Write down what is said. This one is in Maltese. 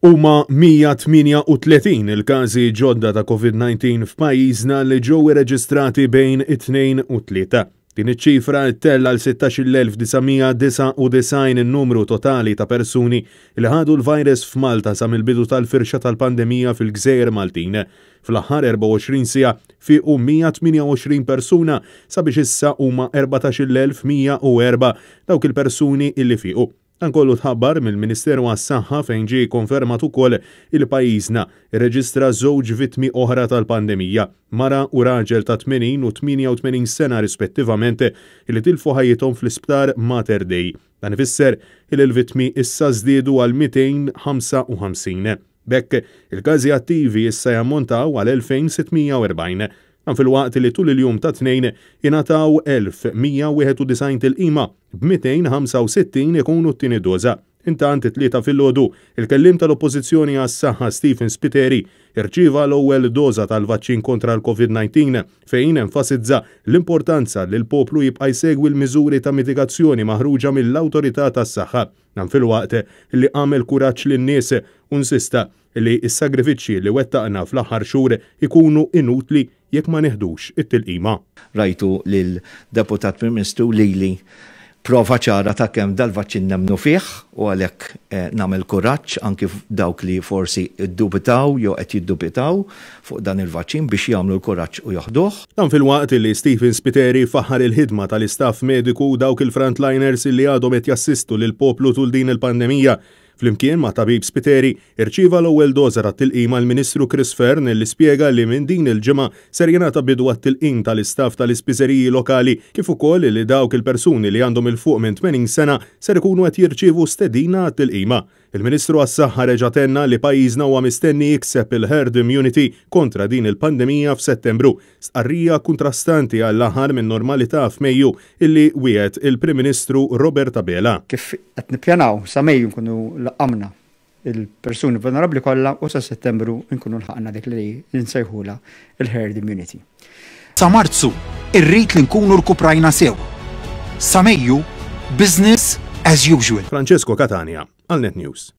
Huma 138 il-każi ġodda ta' Covid-19 f'pajjiżna li ġew irreġistrati bejn it-Tnejn u t-Tlieta. Din iċ-ċifra ttella' għal 16,999 in-numru totali ta' persuni li ħadu l-virus f'Malta sa mill-bidu tal-firxa tal-pandemija fil-gżejjer Maltin. Fl-aħħar 24 siegħa fiequ 128 persuna sabiex issa huma 14,104 dawk il-persuni illi fiequ. Dan kollu tħabbar mill-Ministeru għas-Saħħa fejn ġie kkonfermat ukoll li pajjiżna rreġistra żewġ vittmi oħra tal-pandemija, mara u raġel ta' 80 u 88 sena rispettivament li tilfu ħajjithom fl-Isptar Mater Dei. Dan ifisser li l-vittmi issa żdiedu għal 255. B'hekk, il-każi attivi issa jammontaw għal 2,640. Dan filwaqt li tul il-jum tat-Tnejn ingħataw 1,191 tilqima, b'265 ikunu t-tieni doża. Intant, it-Tlieta filgħodu, il-Kelliem tal-Oppożizzjoni għas-Saħħa Stephen Spiteri rċieva l-ewwel doża tal-vaċċin kontra l-Covid 19 fejn enfasizza l-importanza li l-poplu jibqa' jsegwi l-miżuri ta' mitigazzjoni maħruġa mill-Awtorità tas-Saħħa. Dan filwaqt li għamel kuraġġ lin-nies u nsista li s-sagrifiċċji li wettaqna fl-aħħar xhur ikunu inutli jekk ma nieħdux it-tilqima. Rajtu lil Deputat Prim Ministru u lili prova ċara ta' kemm dal-vaċċin nemmnu fih u għalhekk nagħmel kuraġġ anki dawk li forsi ddubitaw jew qed jiddubitaw fuq dan il-vaċċin biex jagħmlu l-kuraġġ u joħduh. Dan filwaqt li Stephen Spiteri faħħar il-ħidma tal-istaff mediku u dawk il-frontliners li għadhom qed jassistu lill-poplu tul din il-pandemija. Flimkien ma' tabib Spiteri, irċieva l-ewwel doża tat-tilqima l-Ministru Chris Fearne li spjega li minn din il-ġimgħa ser jingħata bidu għat-tilqim tal-istaff tal-ispiżeriji lokali kif ukoll li dawk il-persuni li għandhom 'il fuq minn 80 sena ser ikunu qed jirċievu stedina għat-tilqima. Il-Ministru għas-Saħħa reġa' tenna li pajjiżna huwa mistenni jikseb il-herd immunity kontra din il-pandemija f'Settembru, stqarrija kuntrastanti għall-aħħar min-normalità f'Mejju illi wiegħed il-Prim Ministru Robert Abela. Kif qed nippjanaw, sa Mejju nkunu laqqamna l-persuni vulnerabbli kollha u sa Settembru nkunu lħaqna dik li nsejħulha l-herd immunity. Sa Marzu, irrid li nkunu rkuprajna sew. Sa Mejju, business as usual. Francesco Catania, għal Net News.